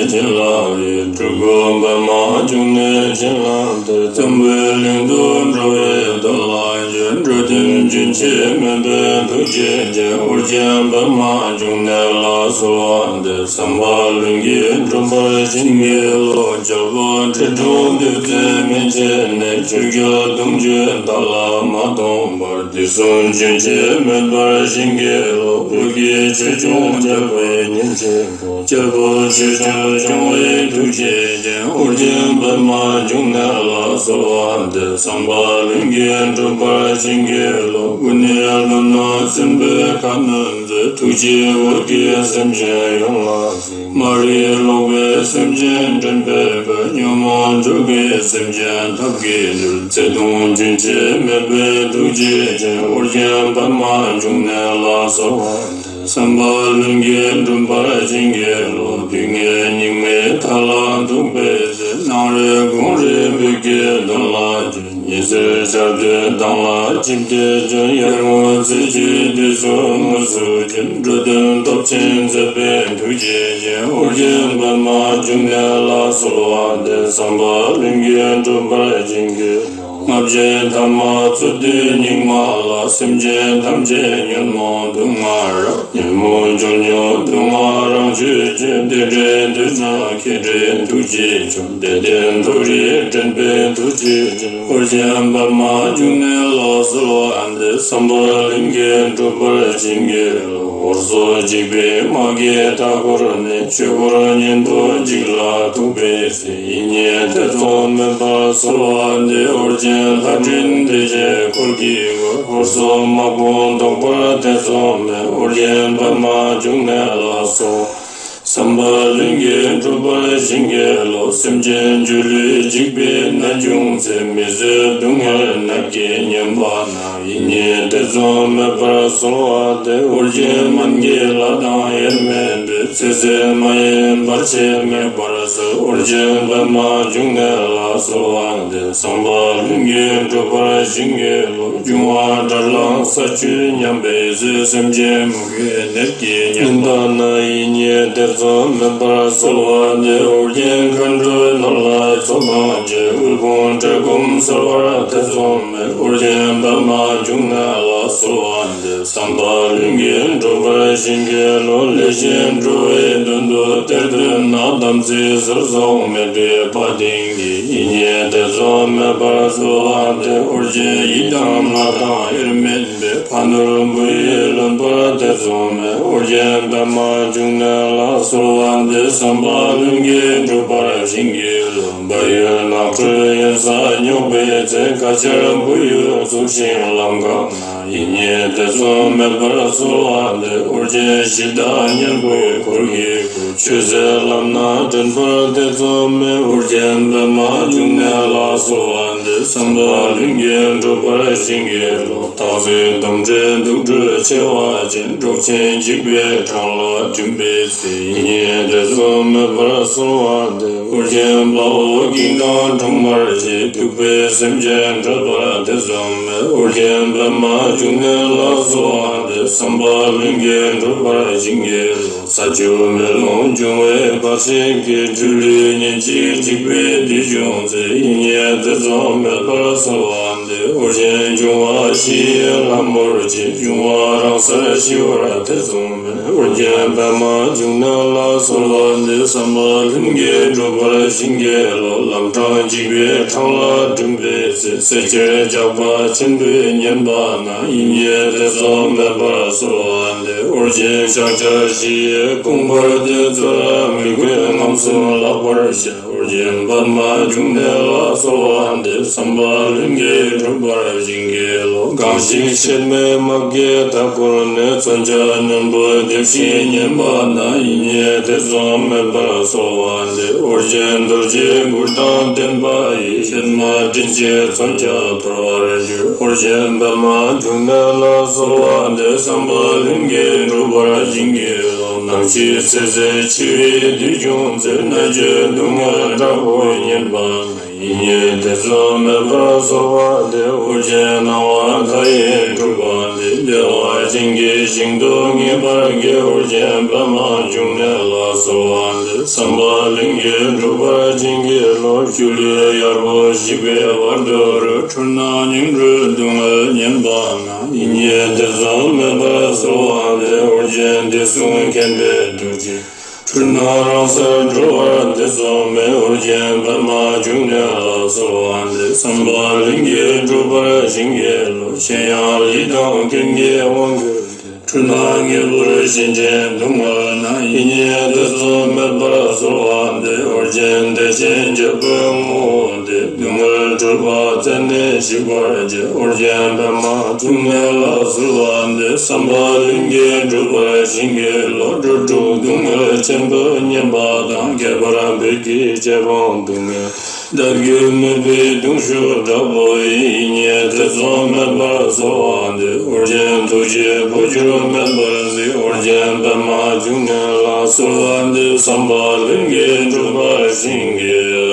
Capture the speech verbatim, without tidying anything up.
བྱིན་རླབས་ཡིས། སྤྲུལ་སྐུ་པདྨ་འབྱུང་གནས་བྱིན་རླབས་ཏེ། འཛམ་བུའི་གླིང་དུ་འགྲོ་བའི་དོན་ལ་ཡོད། འགྲོ་དོན་རྒྱུན་ཆད་མེད་པའི་ཐུགས་རྗེ་ཅན། ཨོ་རྒྱན་པདྨ་འབྱུང་གནས་ལ་གསོལ་བ་འདེབས། བསམ་པ་ལྷུན་གྱིས་འགྲུབ་པར་བྱིན་གྱིས་རློབས། རྒྱལ་པོ་ཁྲི་སྲོང་ལྡེ་བཙན་མན་ཆད་ནས། ཆོས་རྒྱལ་གདུང་བརྒྱུད་བདག་ལ་མ་སྟོངས་བར། དུས་གསུམ་རྒྱུན་ཆད་མེད་པར་བྱིན་གྱིས་རློབས། བོད་ཀྱི་ཆོས་སྐྱོང་རྒྱལ་པོའི་གཉེན་ཆེན་པོ། རྒྱལ་པོ་ཆོས་རྒྱལ་སྐྱོང་བའི་ཐུགས་རྗེ་ཅན། ཨོ་རྒྱན་པདྨ་འབྱུང་གནས་ལ་གསོལ་བ་འདེབས། བསམ་པ་ལྷུན་གྱིས་འགྲུབ་པར་བྱིན་གྱིས་རློབས། སྐུ་ནི་ཀླུ་ནག་སྲིན་པོའི་ཁ་གནོན་མཛད། ཐུགས་རྗེས་འོད་ཀྱིས་སེམས་ཅན་ཡོངས་ལ། མ་རིག་ལོག་པའི་སེམས་ཅན་འདྲེན་པའི་མགོན། ཉོན་མོངས་འཁྲུལ་པའི་སེམས་ཅན་ཐབས་ཀྱིས་འདུལ། བརྩེ་གདུང་རྒྱུན་ཆད་མེད་པའི་ཐུགས་རྗེ་ཅན། ཨོ་རྒྱན་པདྨ་འབྱུང་གནས་ལ་གསོལ་བ་འདེབས། བསམ་པ་ལྷུན་གྱིས་འགྲུབ་པར་བྱིན་གྱིས་རློབས། སྡུག་བསྔལ་སྙིགས་མའི་མཐའ་ལ་ཐུག་པའི་ཚེ། སྣང་རེ་དགོངས་རེ་བོད་ཀྱི་དོན་ལ་བྱོན། ཉི་ཟེར་འཆར་སྡུད་མདངས་ལ་བཅིབས་ཏེ་བྱོན། ཡར་ངོ་ཚེས་བཅུའི་དུས་སུ་དངོས་སུ་བྱོན། འགྲོ་དོན་སྟོབས་ཆེན་མཛད་པའི་ཐུགས་རྗེ་ཅན། ཨོ་རྒྱན་པདྨ་འབྱུང་གནས་ལ་གསོལ་བ་འདེབས། བསམ་པ་ལྷུན་གྱིས་འགྲུབ་པར་བྱིན་གྱིས། ལྔ་བརྒྱའི་ཐ་མ་འཚོ་དུས་སྙིགས་མ་ལ། སེམས་ཅན་ཐམས་ཅད་ཉོན་མོངས་དུག་ལྔ་རགས། ཉོན་མོངས་འབྱོལ་ཉོག་དུག་ལྔ་རང་ཆོས་ཅན། དེ་འདྲའི་དུས་ན་མཁྱེན་པའི་ཐུགས་རྗེ་ཅན། དད་ལྡན་མཐོ་རིས་འདྲེན་པའི་ཐུགས་རྗེ་ཅན། ཨོ་རྒྱན་པདྨ་འབྱུང་གནས་ལ་གསོལ་བ་འདེབས། བསམ་པ་ལྷུན་གྱིས་འགྲུབ་པར་བྱིན་གྱིས་རློབས། ཧོར་སོག་འཇིགས་པའི་དམག་གིས་མཐའ་བསྐོར་ནས། ཆོས་འཁོར་གཉན་པོ་འཇིག་ལ་ཐུག་པའི་ཚེ། ཡིད་གཉིས་ཐེ་ཚོམ་མེད་པར་གསོལ་བ་འདེབས། ཨོ་རྒྱན་ལྷ་སྲིན་སྡེ་བརྒྱད་འཁོར་གྱིས་བསྐོར། ཧོར་སོག་དམག་དཔུང་བཟློག་པར་ཐེ་ཚོམ་མེད། ཨོ་རྒྱན་པདྨ་འབྱུང་གནས་ལ་གསོལ། བསམ་པ་ལྷུན་གྱིས་འགྲུབ་པར་བྱིན་གྱིས་རློབས། སེམས་ཅན་སྒྱུ་ལུས་འཇིག་པའི་ནད་བྱུང་ཚེ། མི་བཟོད་སྡུག་བསྔལ་ནད་ཀྱིས་ཉེན་པ་ན། ཡིད་གཉིས་ཐེ་ཚོམ་མེད་པར་གསོལ་བ་འདེབས། ཨོ་རྒྱན་སྨན་གྱི་བླ་དང་དབྱེར་མེད་པའི། ཚེ་ཟད་མ་ཡིན་བར་ཆད་མེད་པར་སེལ། ཨོ་རྒྱན་པདྨ་འབྱུང་གནས་ལ་གསོལ་བ་འདེབས། བསམ་པ་ལྷུན་གྱིས་འགྲུབ་པར་བྱིན་གྱིས་རློབས། འབྱུང་བ་དགྲར་ལངས་ས་བཅུད་ཉམས་པའི་ཚེ། སེམས་ཅན་མུ་གེའི་ནད་ཀྱིས་ཉེན་པ་ན། ཡིད་གཉིས་ཐེ་ཚོམ་མེད་པར་གསོལ་བ་འདེབས། ཨོ་རྒྱན་མཁའ་འགྲོའི་ནོར་ལྷ་ཚོགས་དང་བཅས། དབུལ་ཕོངས་བཀྲེས་སྐོམ་སེལ་བར་ཐེ་ཚོམ་མེད། ཨོ་རྒྱན་པདྨ་འབྱུང་གནས་ལ་གསོལ་བ་འདེབས། བསམ་པ་ལྷུན་གྱིས་འགྲུབ་པར་བྱིན་གྱིས་རློབས། ལེགས་བཤད་འགྲོ་བའི་དོན་དུ་གཏེར་འདོན་ན། དམ་ཚིག་ཟེར་ཟུང་མེད་པའི་དཔའ་གདེང་གིས། ཡིད་གཉིས་ཐེ་ཚོམ་མེད་པར་གསོལ་བ་འདེབས། ཨོ་རྒྱན་ཡི་དམ་ལྷ་དང་དབྱེར་མེད་པའི། ཕ་ནོར་བུ་ཡིས་ལོན་པར་ཐེ་ཚོམ་མེད། ཨོ་རྒྱན་པདྨ་འབྱུང་གནས་ལ་གསོལ་བ་འདེབས། བསམ་པ་ལྷུན་གྱིས་འགྲུབ་པར་བྱིན་གྱིས་རློབས། བལ་ཡུལ་ནགས་ཁྲོད་གཡུལ་ས་སྙོགས་པའི་ཚེ། ཁ་ཆར་བུ་ཡུག་འཚུབས་ཤིང་ལམ་འགགས་ན། ཡིད་གཉིས་ཐེ་ཚོམ་མེད་པར་གསོལ་བ་འདེབས། ཨོ་རྒྱན་གཞི་བདག་གཉན་པོའི་འཁོར་གྱིས་བསྐོར། ཆོས་ཟེར་ལམ་སྣ་འདྲེན་པར་ཐེ་ཚོམ་མེད། ཨོ་རྒྱན་པདྨ་འབྱུང་གནས་ལ་གསོལ་བ་འདེབས། བསམ་པ་ལྷུན་གྱིས་འགྲུབ་པར་བྱིན་གྱིས་རློབས། སྟག་གཟིག་དོམ་དྲེད་དུག་སྦྲུལ་མཆེ་བ་ཅན། འབྲོག་ཆེན་འཇིགས་པའི་འཕྲང་ལ་འགྲིམ་པའི་ཚེ། ཡིད་གཉིས་ཐེ་ཚོམ་མེད་པར་གསོལ་བ་འདེབས། ཨོ་རྒྱན་དཔའ་བོ་བགེགས་དང་འཁྲུག་མར་བྱེད། གདུག་པའི་སེམས་ཅན་བསྒྲལ་བར་ཐེ་ཚོམ་མེད། ཨོ་རྒྱན་པདྨ་འབྱུང་གནས་ལ་གསོལ་བ་འདེབས། བསམ་པ་ལྷུན་གྱིས་འགྲུབ་པར་བྱིན་གྱིས་རློབས། ས་ཆུ་མེ་རླུང་འབྱུང་བའི་བར་ཆད་ཀྱིས། སྒྱུ་ལུས་ཉིན་གཅིག་འཇིག་པའི་དུས་བྱུང་ཚེ། ཡིད་གཉིས་ཐེ་ཚོམ་མེད་པར་གསོལ་བ་འདེབས། ཨོ་རྒྱན་འབྱུང་བ་བཞི་ཡི་ལྷ་མོར་བཅས། འབྱུང་བ་རང་སར་ཞི་བར་ཐེ་ཚོམ་མེད། ཨོ་རྒྱན་པདྨ་འབྱུང་གནས་ལ་གསོལ་བ་འདེབས། བསམ་པ་ལྷུན་གྱིས་འགྲུབ་པར་བྱིན་གྱིས་རློབས། ལམ་འཕྲང་འཇིགས་པའི་འཕྲང་ལ་འགྲིམ་པའི་ཚེ། བསད་ཁྱེར་ཇག་པ་ཆེན་པོས་ཉེན་པ་ན། ཡིད་གཉིས་ཐེ་ཚོམ་མེད་པར་གསོལ་བ་འདེབས། ཨོ་རྒྱན་ཕྱག་རྒྱ་བཞི་ཡི་དགོངས་པར་ལྡན། ཚུར་ལ་མི་རྒོད་རྔམ་གསུམ་བརླག་པར་བྱ། ཨོ་རྒྱན་པདྨ་འབྱུང་གནས་ལ་གསོལ་བ་འདེབས། བསམ་པ་ལྷུན་གྱིས་འགྲུབ་པར་བྱིན་གྱིས་རློབས། གང་ཞིག་གཤེད་མའི་དམག་གིས་མཐའ་བསྐོར་ནས། མཚོན་ཆ་རྣོན་པོས་འདེབས་ཤིང་ཉེན་པ་ན། ཡིད་གཉིས་ཐེ་ཚོམ་མེད་པར་གསོལ་བ་འདེབས། ཨོ་རྒྱན་རྡོ་རྗེའི་གུར་དང་ལྡན་པ་ཡིས། གཤེད་མ་མགྲིན་བཅས་མཚོན་ཆ་འཐོར་བར་འགྱུར། ཨོ་རྒྱན་པདྨ་འབྱུང་གནས་ལ་གསོལ་བ་འདེབས། བསམ་པ་ལྷུན་གྱིས་འགྲུབ་པར་བྱིན་གྱིས་རློབས། ནམ་ཞིག་ཚེ་ཟད་འཆི་བའི་དུས་བྱུང་ཚེ། ན་གྱོད་སྡུག་བསྔལ་དྲག་པོས་ཉེན་པ་ན། ཡིད་གཉིས་ཐེ་ཚོམ་མེད་པར་གསོལ་བ་འདེབས། ཨོ་རྒྱན་སྣང་བ་མཐའ་ཡས་སྤྲུལ་པ་འདི། བདེ་བ་ཅན་གྱི་ཞིང་དུ་ངེས་པར་སྐྱེ། ཨོ་རྒྱན་པདྨ་འབྱུང་གནས་ལ་གསོལ་བ་འདེབས། བསམ་པ་ལྷུན་གྱིས་འགྲུབ་པར་བྱིན་གྱིས་རློབས། སྒྱུ་ལུས་གཡར་པོ་ཞིག་པའི་བར་དུ་རོལ། འཁྲུལ་སྣང་ཉིང་འཁྲུལ་སྡུག་བསྔལ་ཉེན་པ་ན། ཡིད་གཉིས་ཐེ་ཚོམ་མེད་པར་གསོལ་བ་འདེབས། ཨོ་རྒྱན་བདེ་སྲུང་མཁྱེན་པའི་ཐུགས་རྗེས། འཁྲུལ་སྣང་རང་སར་གྲོལ་བར་ཐེ་ཚོམ་མེད། ཨོ་རྒྱན་པདྨ་འབྱུང་གནས་ལ་གསོལ་བ་འདེབས། བསམ་པ་ལྷུན་གྱིས་འགྲུབ་པར་བྱིན་གྱིས་རློབས། གཞན་ཡང་ལུས་དང་ཀུན་གྱི་དབང་གྱུར་ཏེ། འཁྲུལ་སྣང་དངོས་པོར་ཞེན་ཅིང་སྡུག་བསྔལ་ན། ཡིད་གཉིས་ཐེ་ཚོམ་མེད་པར་གསོལ་བ་འདེབས། ཨོ་རྒྱན་བདེ་ཆེན་རྒྱལ་པོའི་ངོ་བོ་སྟེ། སྡུག་བསྔལ་འཁྲུལ་པ་རྩད་ནས་ཞིག་པར་བྱེད། ཨོ་རྒྱན་པདྨ་འབྱུང་གནས་ལ་གསོལ་བ་འདེབས། བསམ་པ་ལྷུན་གྱིས་འགྲུབ་པར་བྱིན་གྱིས་རློབས། འགྲོ་དྲུག་སྡུག་བསྔལ་ཆེན་པོ་ཉེན་པ་དང་། ཁྱད་པར་བོད་ཀྱི་བྱེ་སྤོང་སྡུག་བསྔལ། བརྡབ་འགྱུར་མེད་པའི་གདུང་ཤུགས་དྲག་པོ་ཡིས། ཡིད་གཉིས་ཐེ་ཚོམ་མེད་པར་གསོལ་བ་འདེབས། ཨོ་རྒྱན་ཐུགས་རྗེས་འཕོ་འགྱུར་མེད་པར་གཟིགས། ཨོ་རྒྱན་པདྨ་འབྱུང་གནས་ལ་གསོལ་བ་འདེབས། བསམ་པ་ལྷུན་གྱིས་འགྲུབ་པར་བྱིན་གྱིས།